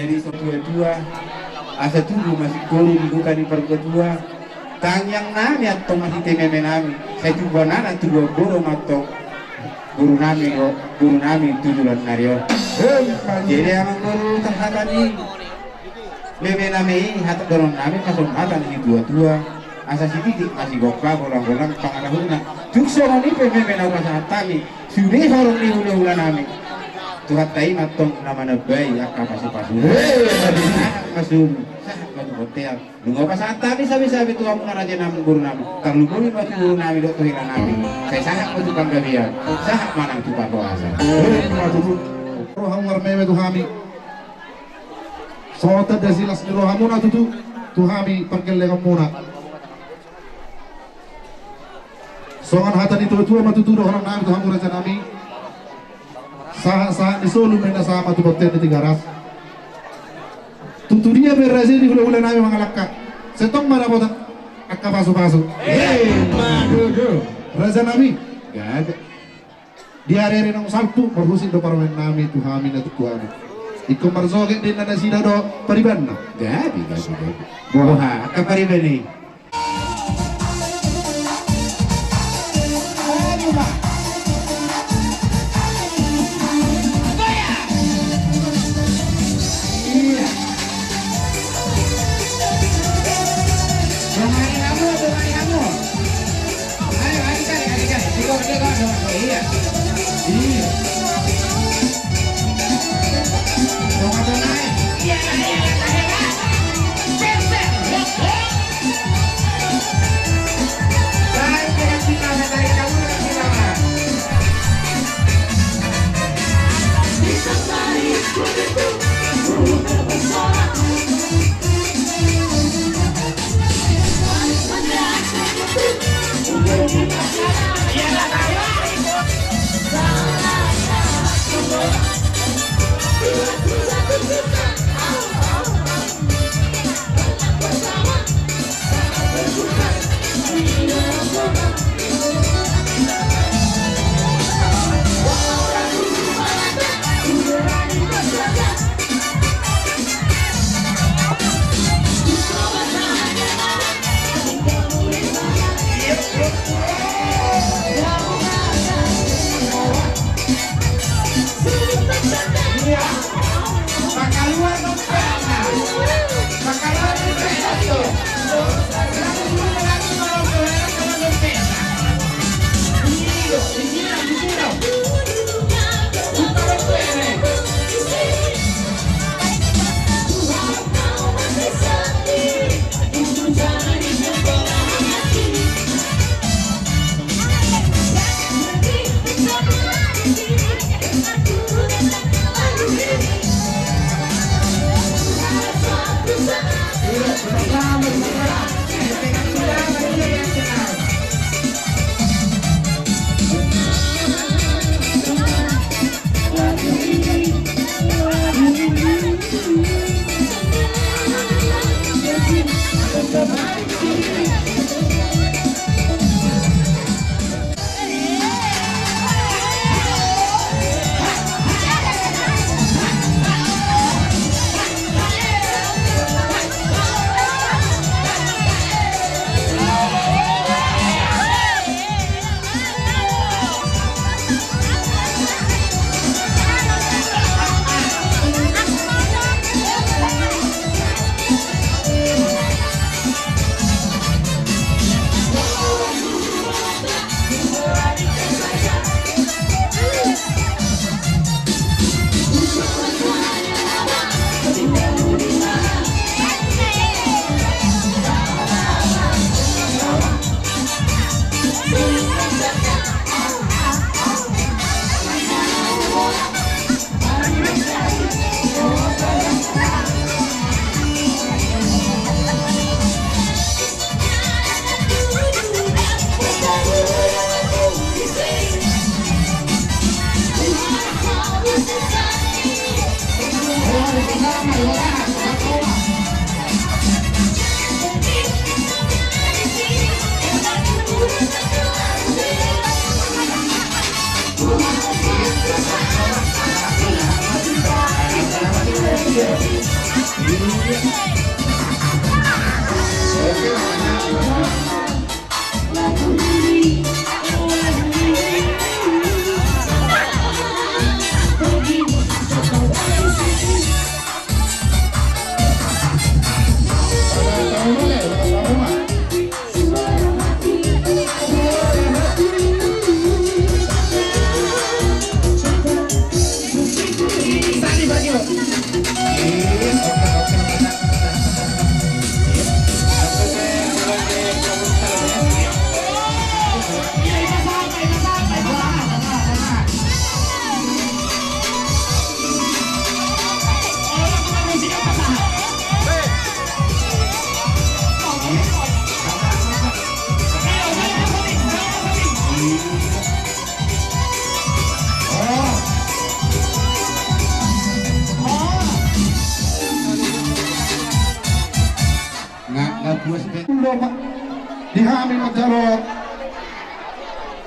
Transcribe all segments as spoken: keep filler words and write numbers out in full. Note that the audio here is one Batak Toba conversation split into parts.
Jadi so tua-tua, asa tubu masingkoru di huta ni partua-tua. Tangiang nami antong masite meme nami, sai tubu anak tubu boru ma antong guru nami, guru nami tu joloan ni ari on. Jadi amang boru, tong hata ni meme nami, hata dohonon nami ma songon hata ni tua-tua. Asa sititik ma sigompa, golang-golang pangarahutna. Tung songon i pe meme na hupasahat hami, sude horong ni hula-hula nami. Tuhanta i ma antong na manambai angka pasu-pasu. Hei, sahat ma solu, sahat ma tu bontean. Nunga hupasahat hami sabe-sabe tu hamuna raja nami, guru nami. Tarlumobi ma tu guru nami dohot tu hela nami. Sai sahat ma tu panggabean, sahat ma nang tu parhorasan. Hei, ma tutu. Rohamu marmeme tu hami. Songon tanda silas ni rohamuna tutu tu hami pargellengonmuna. Songon hata ni tua-tua ma tutu dohonon nami tu hamu raja nami. Sahat-sahat ni solu ma i na sahat ma tu bontean ni Tigaras. Tutu dia pe raja ni hula-hula nami mangalangka, sai tong ma dapotan angka pasu-pasu. Hei, ma tutu. Raja nami. Gabe. Di ari-ari naung salpu marhusing do parumaen nami tu hami na tumpu anak. Ingkon marjoget do inna nasida do paribanna. Gabe, gabe, gabe. Boha angka pariban i? Iya. Dongani hamu, dongani hamu. Ayo, ayo, ayo, ayo, ayo. Tiga, tiga, dua, iya. Iya. Dongani, dongani. Iya, iya, iya, iya. Set, set. Hop, hop. Baik, dengan kita, saya tarik kamu dengan kita.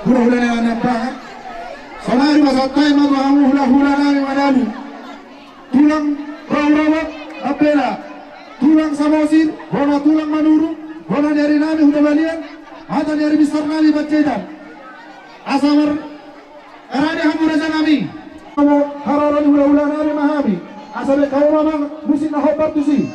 Hulahula nami Nampangan. Saonari ma sahat hami ma tu hamu hulahula nami Manalu. Tulang Rorobot Ampela, tulang Samosir, bona tulang Manurung, bona ni ari nami Huta Balian, hata ni ari besar nami Panjaitan. Asa mar Rade hamu raja nami. Hamu haroro ni hulahula nami ma hami. Asa be hamu ma musik na hombar tusi.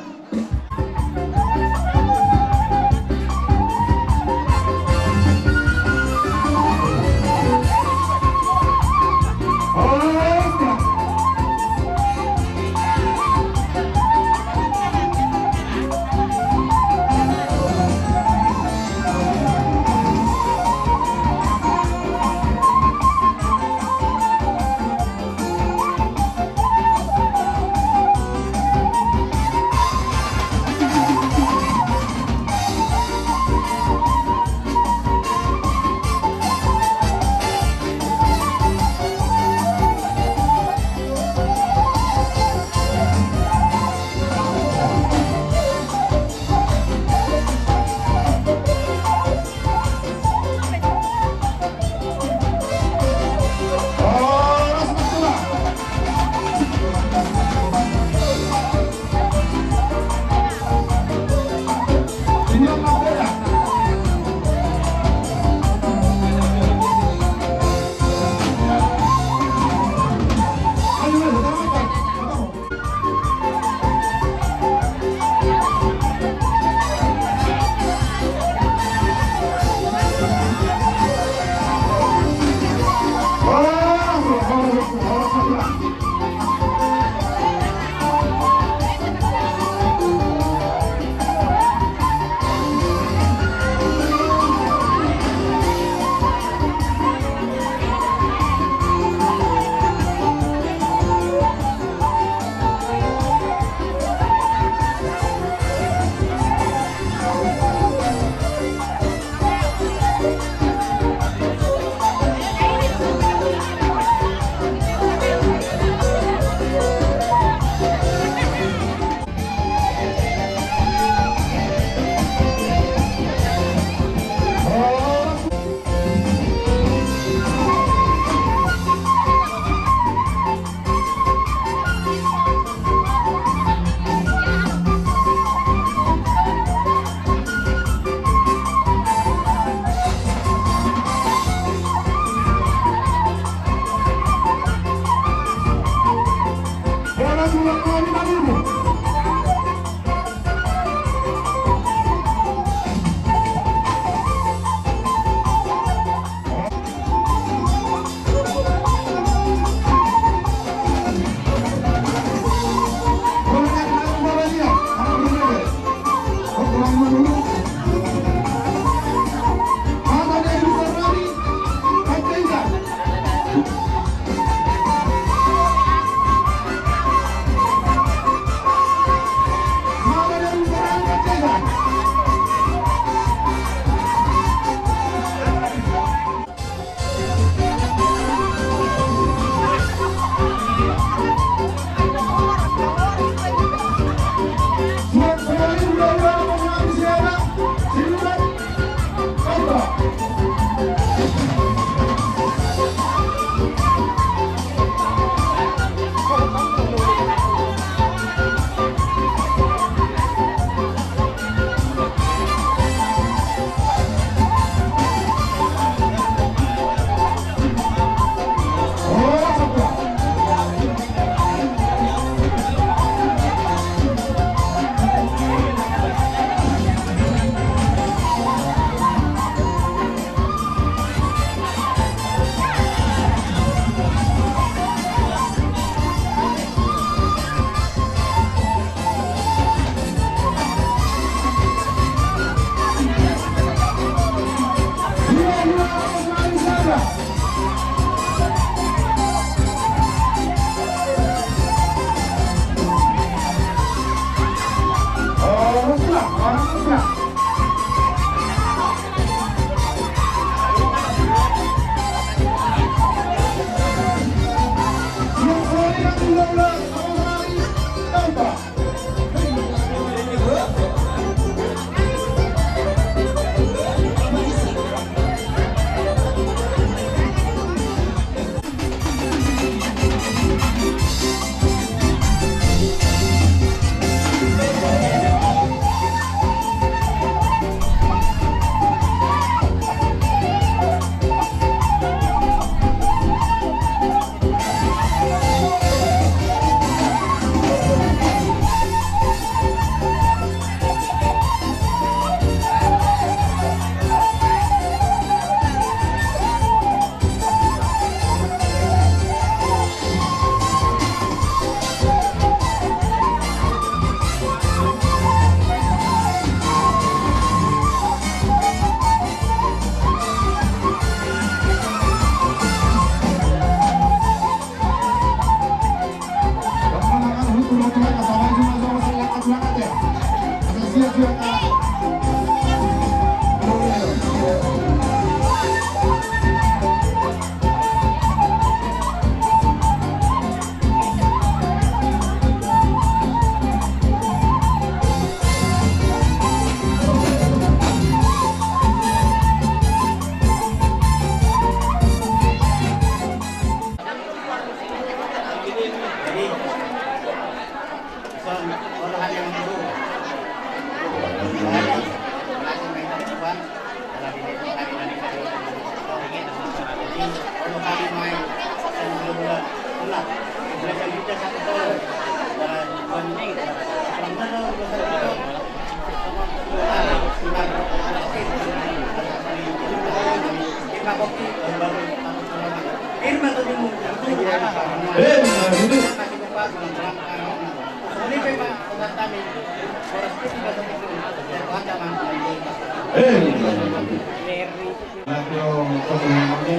Nang tio patunami,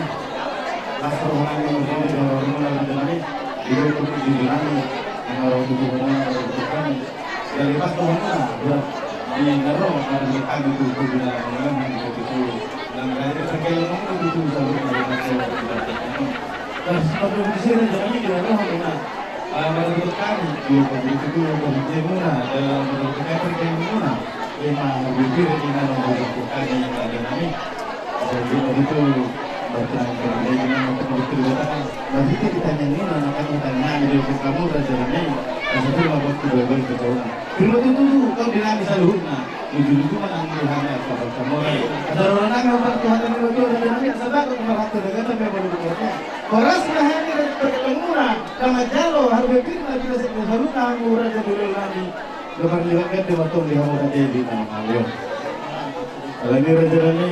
las rohanami muse di rohamuna raja nami, di roha ni tutu nami, nang ro tutu nami, ro tutu nami. Jadi pas rohamuna buat di na ro, nang di kami tutu di na ro, nang di tutu, nang raja sakali nang tutu saluhutna. Terus patunami di sini raja nami di rohamuna. Marhite hami, dua puluh tujuh, dua puluh tujuh muna, dalam dua puluh tujuh muna. Ima, bibir, ima, dua puluh tujuh muna, dalam ini. Jadi, itu, berkenan, berkenan, berkenan, berkenan. Nah, itu kita nyanyi, nah, nah, kami tanya, nah, jadi, kamu, raja nami, nah, itu, mabok, kedua, kedua, kedua. Terima tutu, kau di nami saluhutna. Lucu-lucu ma nang di hami, apa, apa, apa, apa. Ada orang nami, apa, Tuhan, yang lucu, raja nami, sabar, aku merasa, raja nami, apa, lucu, apa. Horas ma hami raja parkelahianmuna, na manjalo harbebirna di na saluhutna hamu raja di ulaon nami. Gabar liwat gande ma tong di hamu raja i di na mangaleon. Alani raja nami,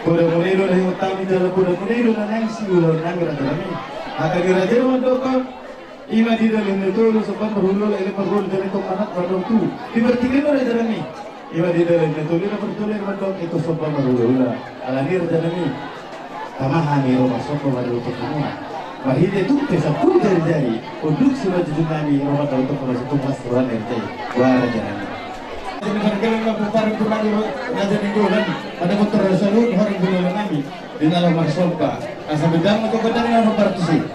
poda muna i do na hingot hami jala poda muna i do na naeng siulaon nami raja nami. Hata ni raja i mandokkon, ima di dalan ni tolu somba marhulahula, i ma parhulahula jala tong manat mandok tu. Di partingkian do raja nami. Ima di dalan ni tolu na parhulahula mandok i tu somba marhulahula. Alani raja nami. Tama hami ro marsomba marhulahula tu hamuna. Marhite tung pe sampulu jari-jari. Unduk si raja nami ro mandok tu hamuna situng mas roha ni raja i. Wah raja nami. Jadi margala ma pomparan tu nami ro raja ni dolan. Pada motor salut horeng guna nami. Di na laho marsomba. Asa bedang atau bedang na partusi.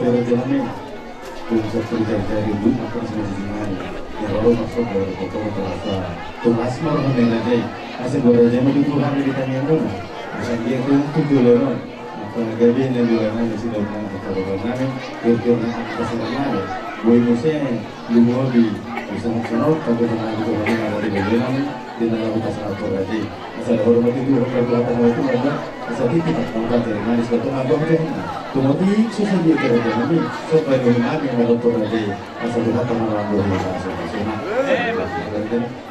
Raja nami, tung satu jari-jari lu makan sama si Jumani. Ya, lalu masuk dari kota terasa. Turas mar hami raja. Asa dua raja mau di Tuhan di tangan muna. Asa dia tuh tujuh lewat. Apa gabe na dua nami si daun nami, apa daun nami, kira-kira na apa sabar nami. Boy muse, lu mau di, bisa maksudnya, tapi sama itu hanya ada di dalam. Di dalam kita sangat berarti. Asa dihormati Tuhan, berdoa sama Tuhan, asa titip, tempat dari manis, batu abang, deh. Tumotik, susah dia kira-kira nami, supaya nami, nami, nami, nami, asa Tuhan, teman, orang, orang, orang, orang, orang, orang.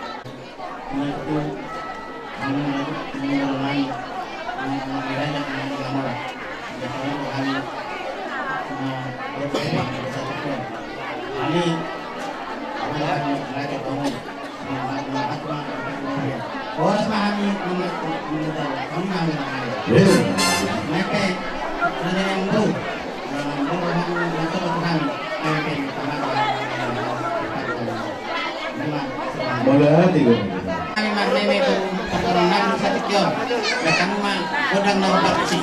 Mauliate. Kami marmeme tu perkenalan nami satikio. Datang ma godang na umpar si.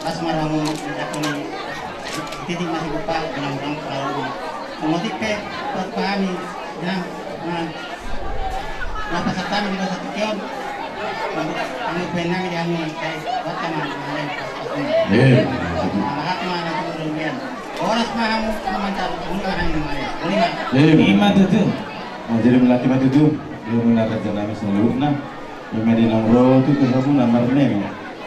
Las ma rohamu, aku ni titik masih lupa, bilang orang kalau mau tipe, buat kami, bilang, nah, Lapasan hami di basa tingki on. Hami baen hami di hami, eh, buat hami, hami, hami. Eh. Nah, hak ma na tu kemudian. Horas ma hamu, hamu manjalo, hamu ma hami, hami. Boleh ma? Eh. Ima tutu. Nah, jadi melatih ma tutu. Dia muna raja nami saluhutna. Ima di nang ro tutu hamu na marnemi.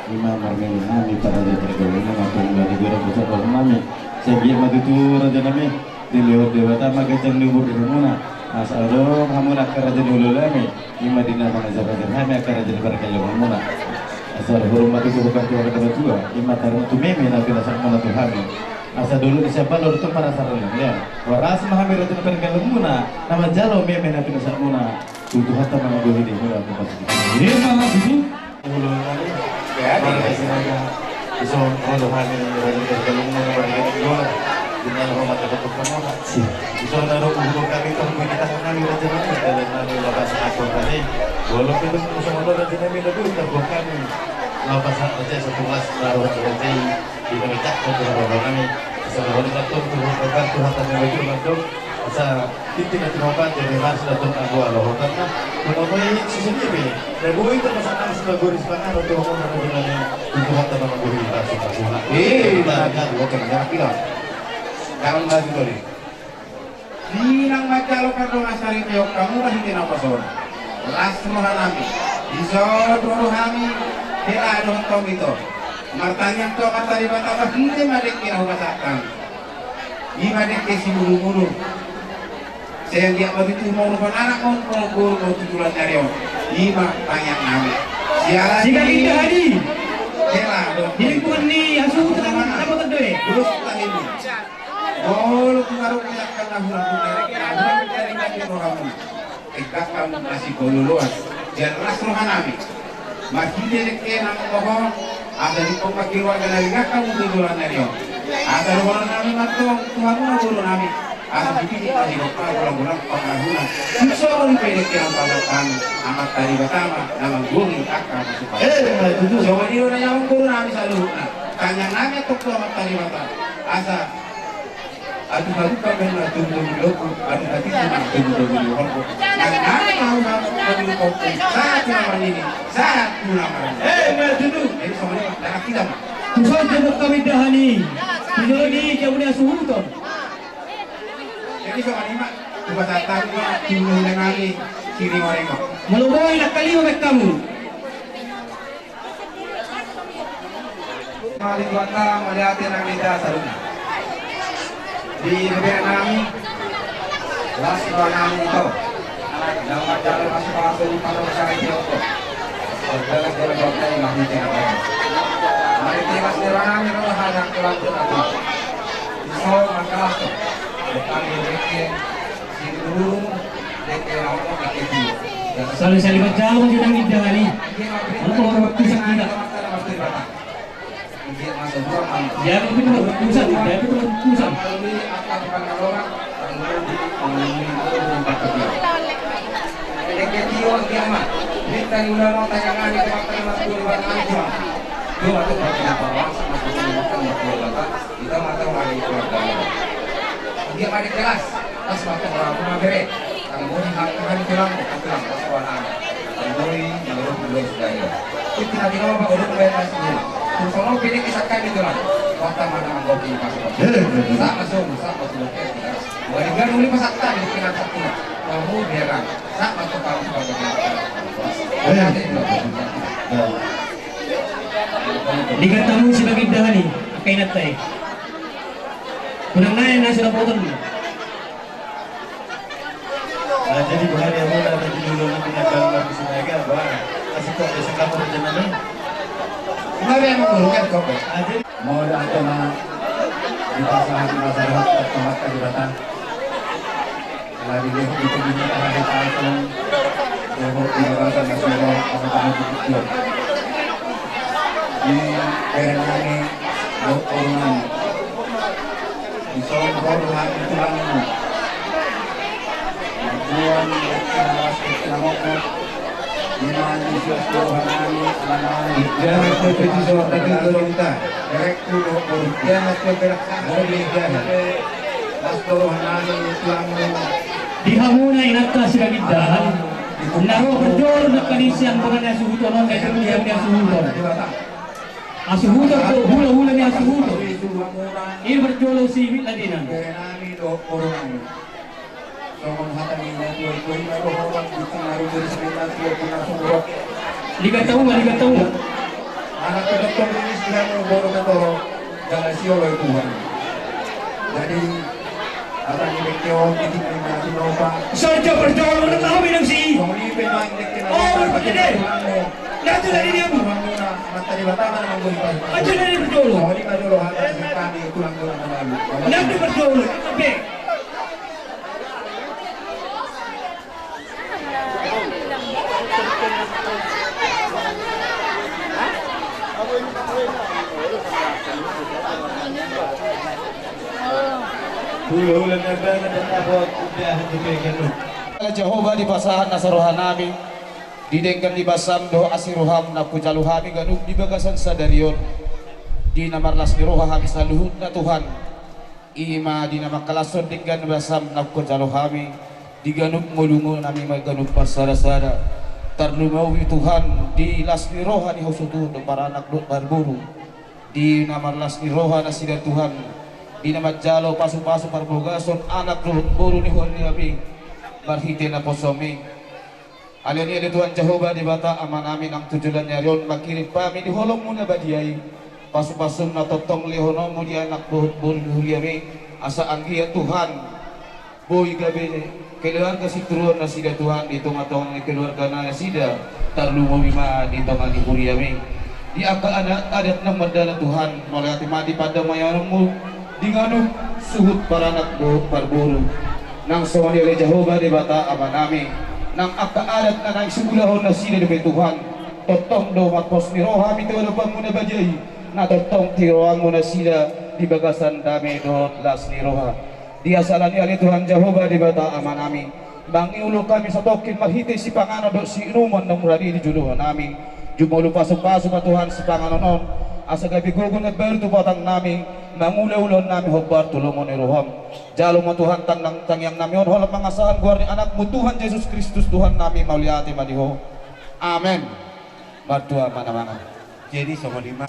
Ima marnemi nami, para raja parjolo nami, atau mulai di goreng pusat baru nami. Sai anggiat ma tutu raja nami. Dilehon Debata ma ganjang ni umur di hamuna. Asa adong hamuna angka raja ni ulaon nami. Ima di na mangajar-ajar hami angka raja ni parjolo hamuna. Asa hormat tu Tuhan, tu angka na matua. Ima taringot tu meme na pinasahat muna tu hami. Asa dolok ni sian balor tu parasaran ni. Horas ma hami raja ni parjolo hamuna. Na manjalo meme na pinasahat muna. Tu Tuhanta ma na manggohi di hamuna tu pasti. Ima tutu. Ulo nami, ya, di sini aja. Iso, ulo nami, raja, raja, ulo nami, raja, raja, ulo nami. Di na roha mata betul kamu, si. Iso, na roha, ulo kami, kamu, ini, kamu, nami, raja, nami, raja, nami, raja, sangat, raja. Ulo, kita, iso, ulo, raja, nami, raja, raja, kami. Lapasan, raja, satu kelas, na roha, raja, raja. Di na mecak, raja, raja, nami. Iso, na roha, raja, raja, raja, raja, raja, raja. Asa, tintin na tinopa, jadi mas, na tong, anggo, alo, hotan, na. Tinopa, ini, susun, ini. Na boi tu pasangan si bagoris pangan, tu hona na guna ni, tu hata na manggohi pasu-pasuna. Eh, na galu, oke, na jarak kira. Karon lagi tadi. Di na manjalo pardongansaripeon hamu na hite na pason. Las roha nami. Di son roha nami. Hela dohot hamu ito. Martangiang tu Amanta Debata, hite ma dengke na hupasahat. Ima dengke si mulu-mulu. Sai anggiat ma tutu molo pananak on, molo boru on tu joloan ni ari on. Ima tangiang nami. Siala ni Sigarinda hadi. Hela do. Di lingkungan ni hasuhuton na dapotan do e. Terus tadi ni. Molo tu marung ni angka na hurang-hurang, na hurang-hurang di rohamu. Engkak hamu na sikololoan, jala las roha nami. Marhite dengke na manggohi, asa dipompa keluarga na ringkot hamu tu joloan ni ari on. Asa dohonon nami ma antong tu hamu na boru nami. Asa dipilih na didok hamu bolang-bolang pangarahutna. Songon i pe dengke na pasahat hamu, Amanta Debata ma na manggohi angka na supaya. Eh, na tutu. Songon i do na nian boru nami saluhutna. Tangiang nami antong tu Amanta Debata. Asa Aduh, aduh, kau kan aduh, aduh, aduh, aduh, aduh, aduh, aduh, aduh, aduh. Nang, nang, nang, nang, aduh, aduh, aduh. Satu nama ini, satu nama ini. Eh, betul tu. Jadi, sama dia, darah kita, Pak. Tuhan jemput kami dahani. Tujuan ini, jauh dia suhuton. Jadi, sama dia, Pak. Coba saya tahu, Pak. Tujuan dengan ini, sini orang, Pak. Molo boi, nak kali, Pak, kamu. Mauliate ma di Tuhanta, mauliate nang di hita saluhutna. Di bere nami, las roha nami tu ho. Naung manjalo pasupasu di parrohahon ni ho. Mardalan jala dohot i marhite na baik. Marhite las ni roha nami ro hami nang tulang tu ho. Dison mangkalashon. Dengke, dengke na olo, dengke tio. Sali-sali manjalo ma di hita ni. Olo, olo, olo, olo. Jadi itu keputusan, jadi itu keputusan. Dia pada kelas, pas waktu orang rumah bere. Tanggoni hak Tuhan tulang, tulang pas warna. Tanggoni menurut beliau sudah ya. Itu nanti nama Pak Udut bayar kasih. Terus kalau pilih kisah kami tulang. Kota mana anggota ini pas. Sama suruh, sama suruh. Wariga nuli pasakta di pinang sakti. Kamu biarkan. Sama tuh kamu sebagai Di hatamu si Baginda ni, angka inanta i. Unang naeng na sudah potong. Nah, jadi buhan yang muda tadi dulu nanti yang dalam lagu Sinaga, bah, kasih kok bisa kamu rencana ni. Mari yang mengurungkan kok. Ah, jadi mau ada atau na di pasangan masyarakat tempat kejahatan. Lagi dia itu punya ada satu. Dia mau di bawah sana semua apa tahu itu. Di bere nami, lo orang. Di soal orang itu lagi. Tuhan, kita mau kita mau. Di mana Yesus Tuhan kami, anak-anak. Jangan kau pergi seorang lagi kita. Direct to the origin. Jangan kau berak. Boleh jangan. Di hamuna inanta si Baginda, na ro berjolo nangkaning sian bona ni hasuhuton on, na i tu muna ni hasuhuton. Hasuhuton do, hula-hula ni hasuhuton. I berjolo si Wit Ladina. Songon hata ni na tua-tua i ma dohonon di tengah rumput sebentar tua puna sumurot. Ligat tahu ma, ligat tahu ma. Anak pedok tong ini sudah mau boru katoro. Jala si olo i Tuhan. Jadi, hata ni bengke on, titik ni mati nopa. Saja berjalan, tahu minum si. Songon i pe main bengke na. Oh, berpede. Nanti dari dia, Bu. Tuhan muna, mata di batang, anak gue di. Aja dari berjalan. Songon i ma jolo hata ni kami, tulang-tulang kembali. Nanti berjalan. Be. Hula-hula na baru datapot udah hati pe ganup. Jahowa di pasahat nasa roha nami, di denggan ni basam dohot asi roham na hujalo hami ganup di bagasan sadari on. Di na marlas ni roha hami saluhutna Tuhan. I ma di na mangkalashon denggan basam na hujalo hami, di ganup ngolungo nami ma ganup marsada-sada. Tarlumobi Tuhan, di las ni roha ni ho suhut dohot paranak dohot parboru. Di na marlas ni roha nasida Tuhan, di na manjalo pasu-pasu parbagason anak dohot boru ni ho ni hami, marhite naposomi. Alani i ale Tuhan Jahowa Debata Amanami, nang tu joloan ni ari on mangkirim hami di holong-Mu na badia i, pasu-pasum na tongtong lehononmu di anak dohot boru ni huriami, asa anggiat Tuhan, boi gabe keluarga sinturuon nasida Tuhan di tonga-tonga ni keluarga nasida, tarlumobi ma di tonga ni huriami. Di angka adat-adat na mardalan Tuhan, mauliate ma di pandameonmu, di ganup suhut paranak dohot parboru. Nang songon i ale Jahowa Debata Amanami, nang angka adat na naeng siulahon nasida dope Tuhan, tongtong do marpos ni roha hami tu adopanmu na badia i, na tongtong tiroanmu nasida di bagasan dame dohot las ni roha. Di asi alani i ale Tuhan Jahowa Debata Amanami, mangihuthon hami satongkin marhite sipanganon dohot siinumon na hurade di joloan nami. Jumolo pasu-pasu ma Tuhan sipanganon on, asa gabe gogo na baru tu batang nami, mangula ulaon nami hombar tu lomo ni roham. Jalo ma Tuhan tangiang-tangiang nami on holan mangasahon goar ni anakmu Tuhan Jesus Kristus Tuhan nami, mauliate ma di ho. Amen. Martua ma na mangan. Jadi songon i ma.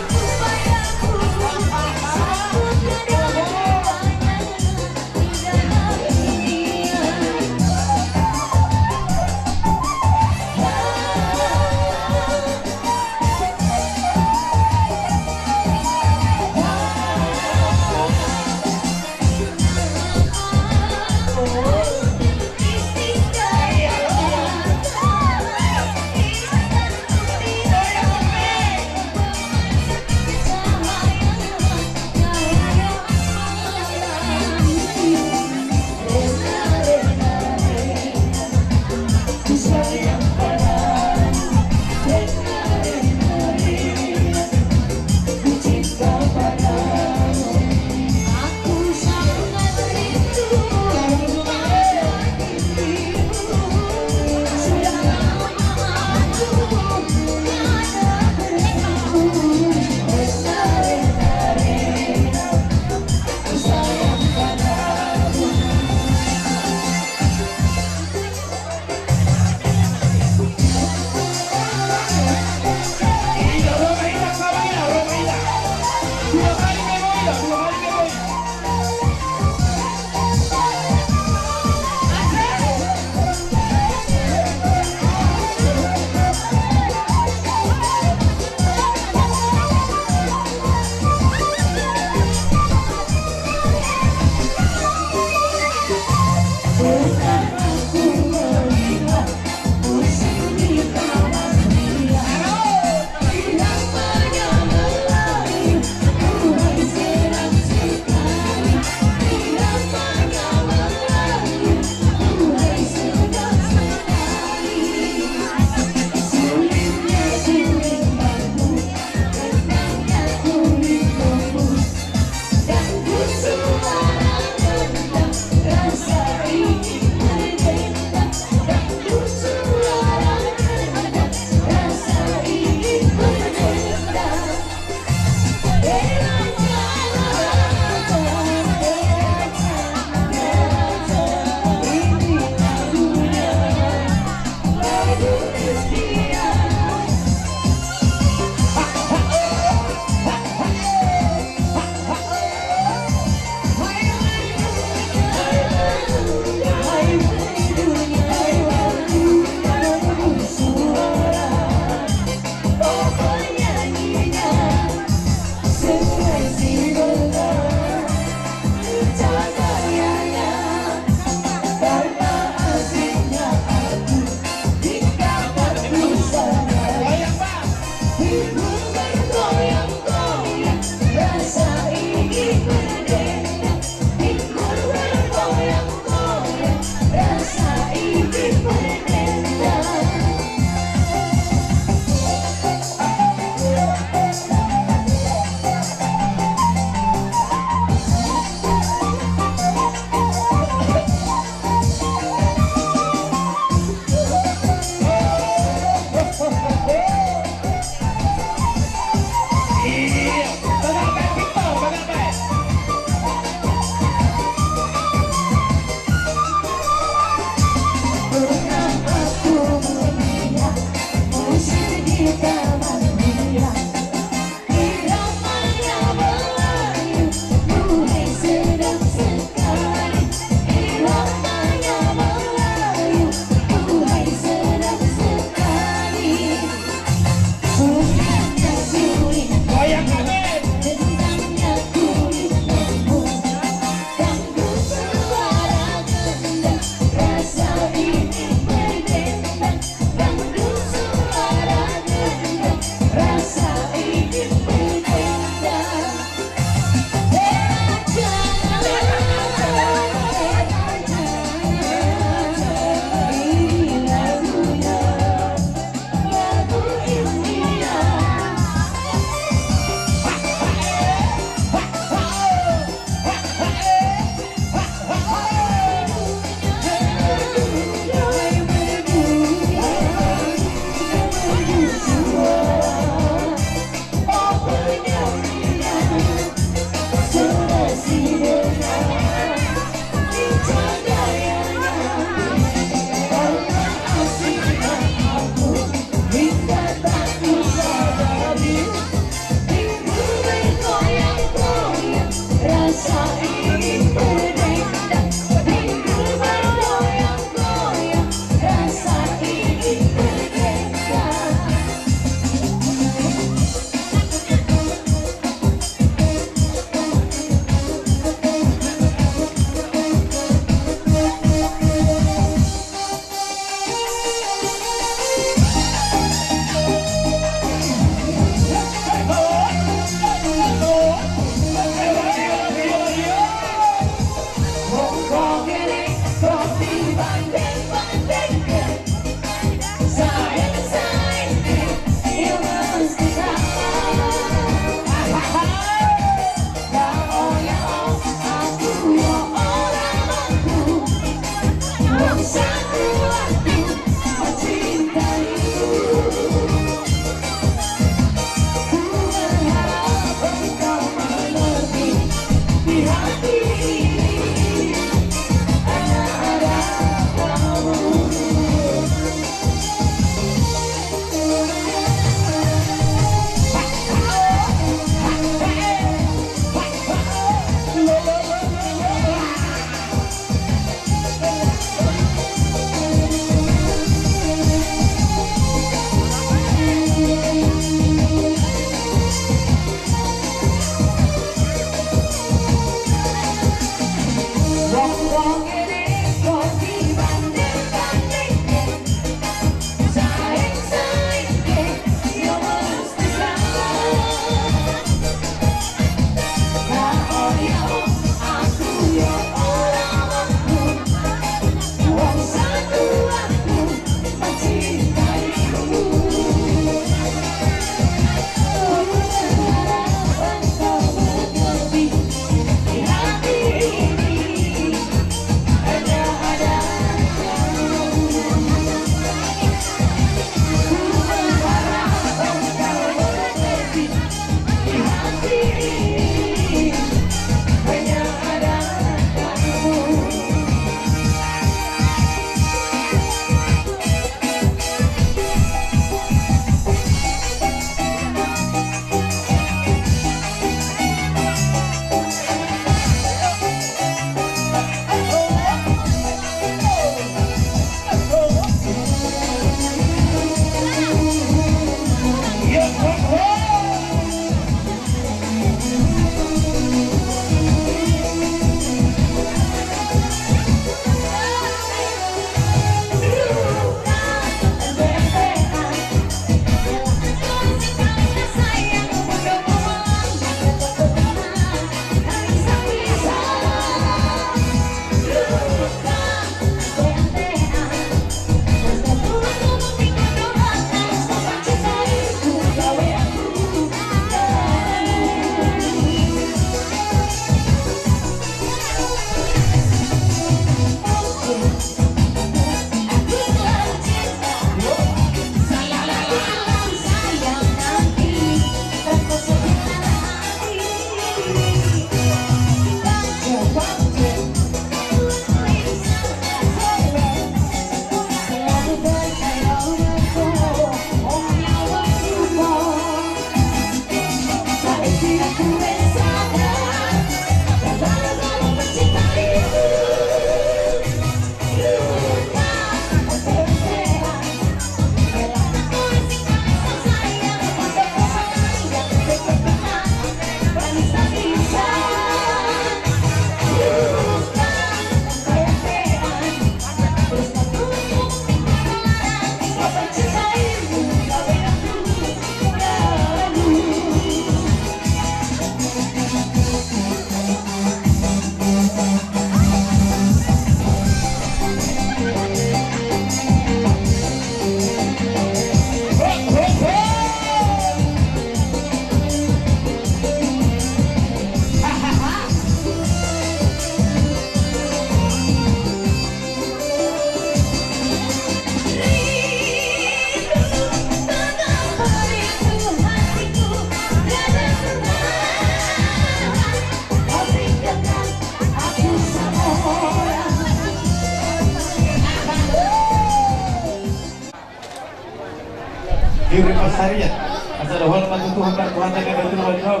Diri pasarian. Asa dohot ma tu Tuhan, Tuhan na gabe tu Tuhan.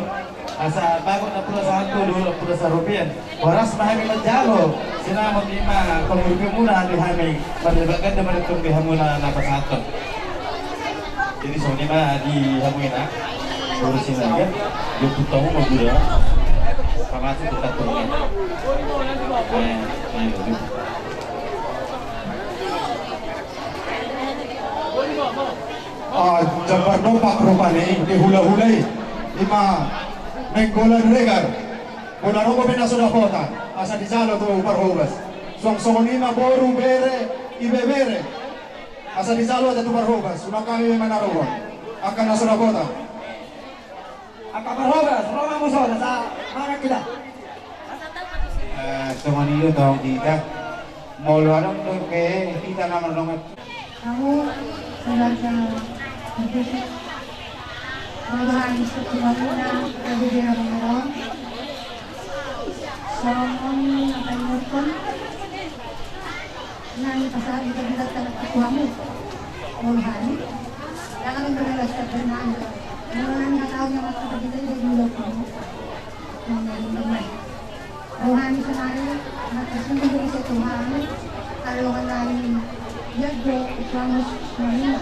Asa bagot na pura sahat tu dohot na pura sarupian. Horas ma hami manjalo sinamot i ma pangurupionmuna di hami. Marlebak ganda ma di hamuna na pasahathon. Jadi songon i ma di hamu ina. Urusin aja. Dia putamu mau gula. Pamasuk ke satu. Eh, eh, Ah, jambar dompak rupani di hulahula i. Ima Nainggolan Regar. Bona ro be na so dapotan, asa dijalo tu parhobas. Suang songon i ma boru, bere, ibebere. Asa dijalo ate tu parhobas, unang hami be manaruhon angka na so dapotan. Angka parhobas, ro ma muse, asa mangan hita. Eh, songon i do tong hita. Molo adong dope hita na mardongan. Hamu keluarga berpikir, molo hami sekeluarga berpikir, songon i na paingothon. Nang pasahat hita di atas tu hamu. Molo hami, jangan berbelas kebernaan. Jangan hata yang mata berbeda di mulut hamu. Jangan bermain. Rohani sonari, mata sungguh dari satu hami. Kalau ngai, ia do, suamus, suami.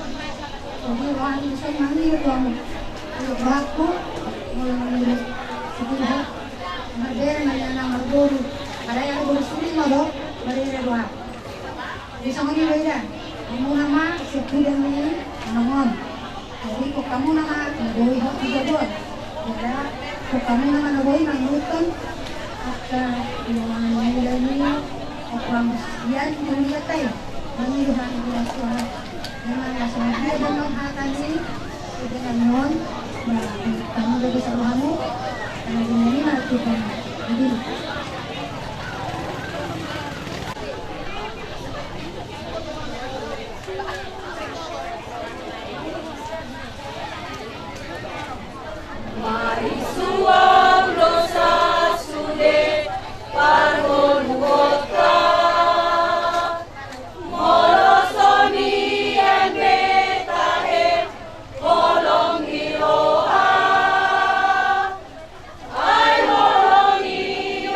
Jadi rohani bisa manggil suami. Kalau beraku, molo manggil. Sekilas, berbeda, mana yang marboru. Ada yang boru sini, molo, berbeda doang. Di songon i do ida, hamuna ma sian hudang ni anong on. Jadi, hok hamuna ma na boi hot di jabu on. Jadi, hok hamuna ma na boi manguruthon angka di angan ni hudang ni, hok hamuna sian di hudang tai. Mangido hami di suara. Memang na songon dia dongan hata ni, hudang on, ma, kami bagi sama hamu, karena di sini ma, kita, jadi, Marisuang dosa sude parngoluonta, molo songon i eme tahe holong ni roha. Ai holong ni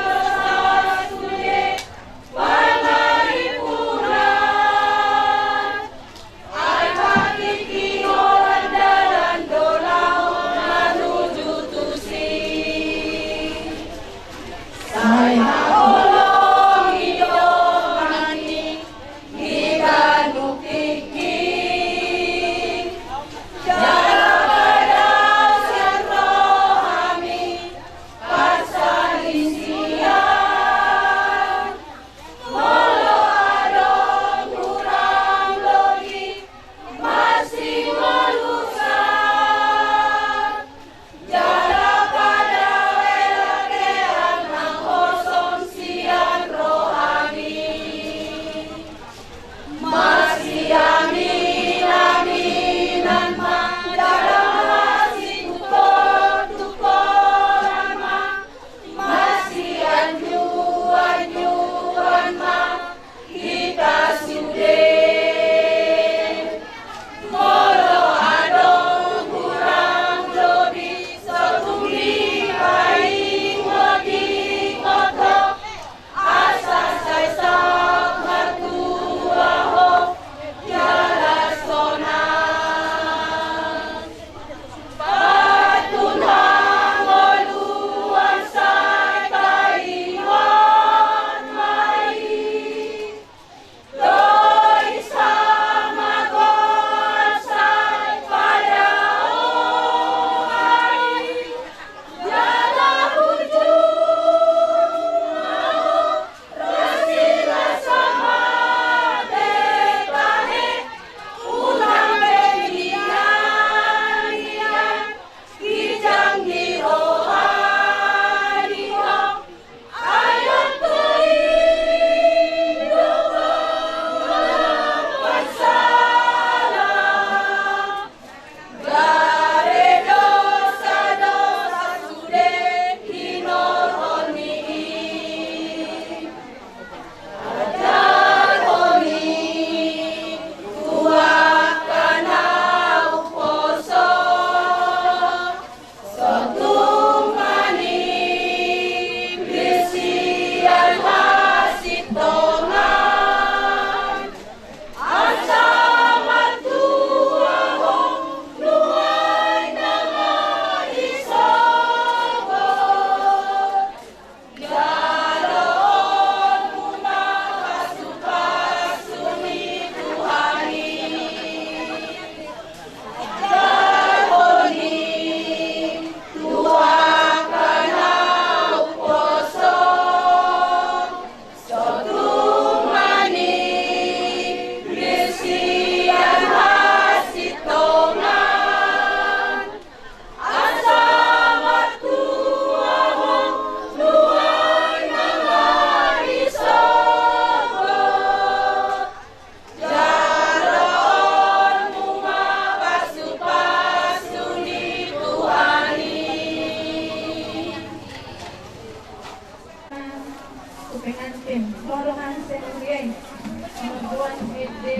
Ro do hami sian huria i mamboan ende.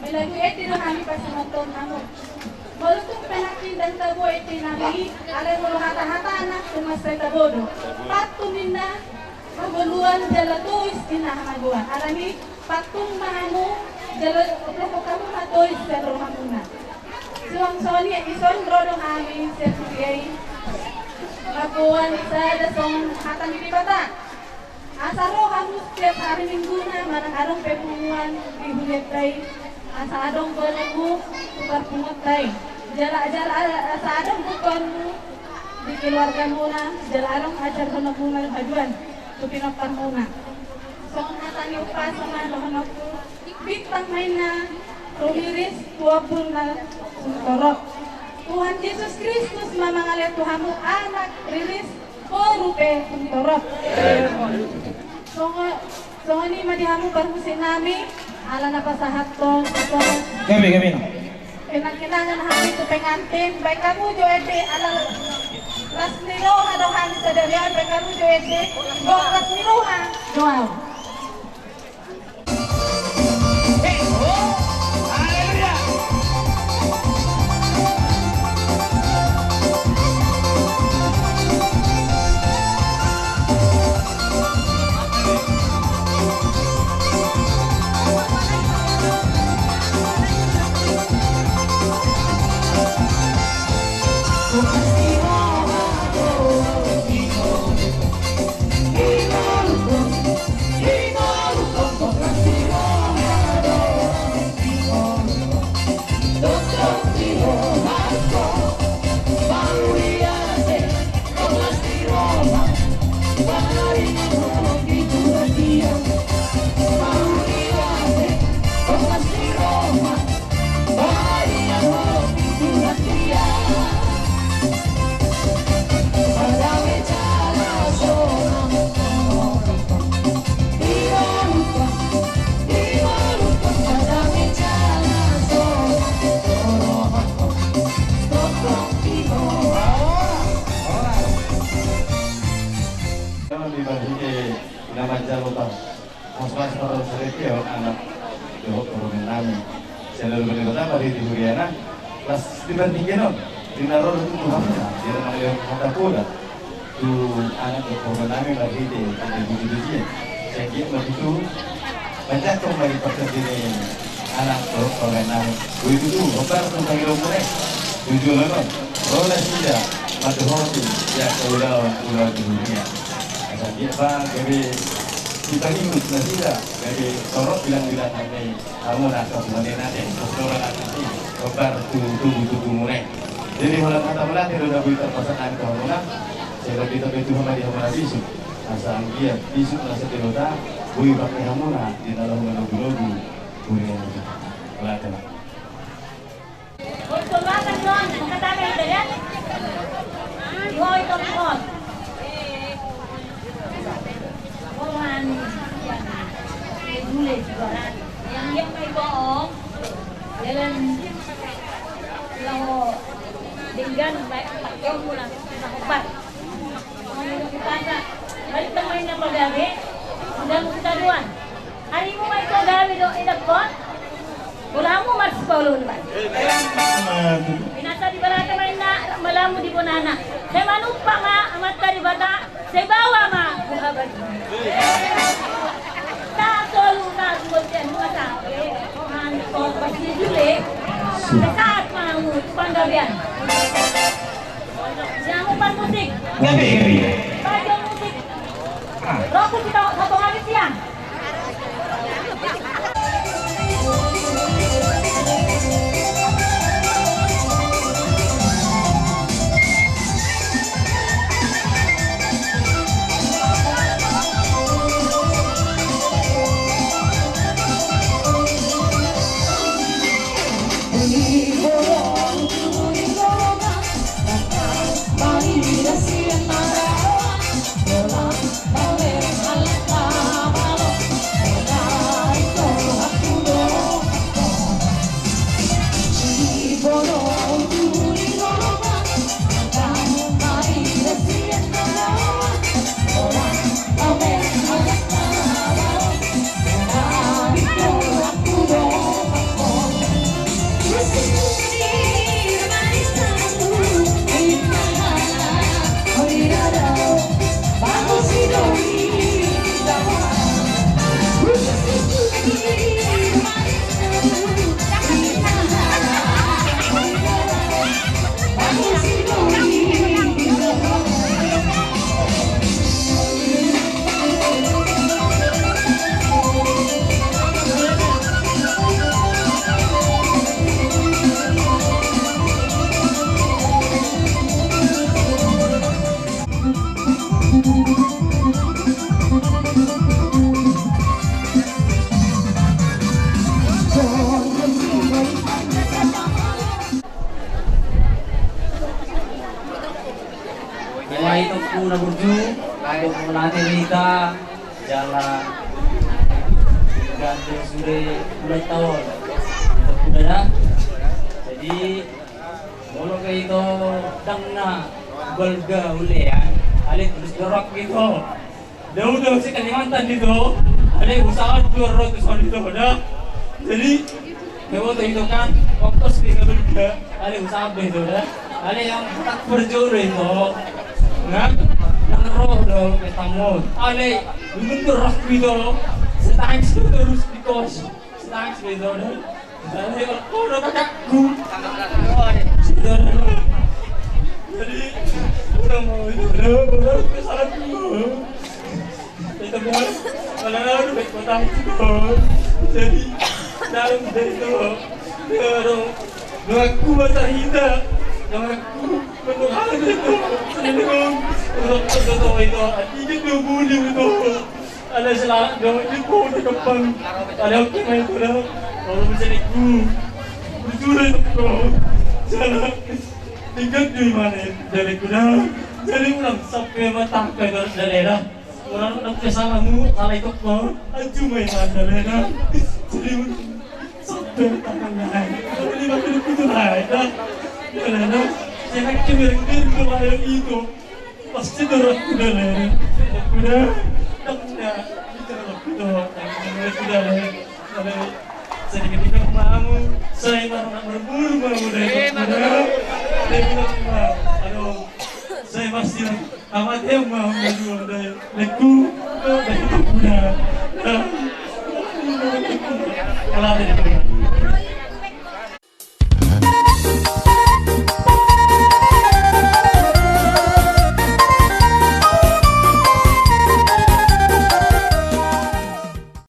Melagu ende do hami pasahathon hamu. Molo tung pe nangkin ndang tabo ende nami, alai molo hata-hata anak tu mansai tabo do. Pantun ninna hangoluan jala tois ninna hamagoan. Alani pantun ma hamu jala oplokhon hamu ma tois sian rohamuna. Suang songon i ison ro do hami sian huria i mamboan sada songon hata ni Debata. Asa ro hamu setiap hari Mingguna manang adong pe punguan di hurianta i, asa adong goarmu tu parpunguanta i. Jala, jala asa adong butuhonmu di keluargamuna, jala adong ajarhononmuna haduan tu pinomparmuna. Songon hata ni umpasa ma dohononku. Bintang ma inna rumiris tu ombun na sumorop. Tuhan Jesus Kristus ma mangalehon tu hamu anak riris, boru pe sumorop. Songon, songon i ma di hamu parmusik nami, ala na pasahathon. Gabe, gabe. Kenang-kenangan hami tu pengantin, baen hamu jo ende, ala las ni roha do hami sadari on, baen hamu jo ende, gok las ni roha do au. Di marhite na manjalo ta. Mas-mas parsaretion anak dohot parumaen nami. Sian na lobi ni Debata marhite huriana. Las di partingkian on di na ro do tutu hamuna di na mangalehon hata poda tu anak dohot parumaen nami marhite ende bujujujia. Sai anggiat ma tutu manjangkon ma di partingkian ni anak dohot parumaen nami. Boi tutu hombar tu pangidoanmuna i. Tujuan on ro nasida mandohoti angka ulaon, ulaon di huria. Asa anggiat ma gabe sipangihuthon nasida, gabe torop bilang-bilangan ni hamuna angka parumaen nami, asa ro nasida hombar tu tubu-tubumuna i. Jadi holan hata mauliate do na boi tarpasahat nami tu hamuna. Sai lobi tamba Tuhan ma di hamuna bisuk. Asa anggiat bisuk na sai Debata boi pake hamuna di na laho manogu-nogu huria nami. Mauliate ma. Boru Soloakan do on, mangkatai ma hita ya. Di ho i tong on. Boru han. Jule suara. Yang dia mai bohong. Jalan. Laho denggan baik pakai pulang. Laho bat. Balik tong ma inna pagabe, undang sitadoan. Arimu ma ito gabe do idakkon. Bolamu marsipaolo-olo ma. Binasa di barata ma inna malamu di bonana. Sai manumpak ma amanta Debata, sai baoa ma buha batu. Tarsolu tarsolu bontean dua sape. Rohan ko pasti jule. Sahat ma hamu tu panggabean. Sian umpan musik. Gabe, gabe. Bagian musik. Ah. Rokok kita satu hari siang. Mulai tongku na burju, ayo mulai cerita jalan ganti sudah mulai tahun. Sudah dah. Jadi molo pe ito dang na balga ulean, alai terus dorok ito. Dao do si Kalimantan ito, alai usaha dua ratus on ito da. Jadi molo ito kan ongkos di balga, alai usaha be ito da. Alai yang tak berjodoh ito, nah, nang roh do petamon. Alai lungun dorok ito, setangis terus di kos. Setangis be ito da. Jadi, oh, udah kakakku. Jadi, udah mau itu, udah, udah kesalahanku. Itu kan, kalau udah baik kota itu. Jadi, dalam dari itu, ya, dong. Doaku masa kita, doaku untuk hal itu. Jadi, dong, untuk itu, itu, itu, itu, itu. Alai selamat dong, di po di kempang. Alai oke ma ito da. Kalau bisa niku. Bujur ito ko. Salah. Tinggal di mana dalekku da. Jadi ulang sampai mata ke dalena. Orang nak ke salahmu, alai kok ko. Aju ma ito dalena. Jadi sampai tangan naik. Kalau di mana itu naik da. Dalena. Saya nak ke miring-miring ke mana itu. Pasti dorok kuda le. Kuda. Dang na. Bicara kuda. Kuda le. Kuda. Sedikit-sedikit mamu. Saya mau nak berburu mamu deh. Kuda. Dia bilang, "Aduh, saya masih amat ya mamu dua deh." Leku. Kuda. Kalau ada di kuda.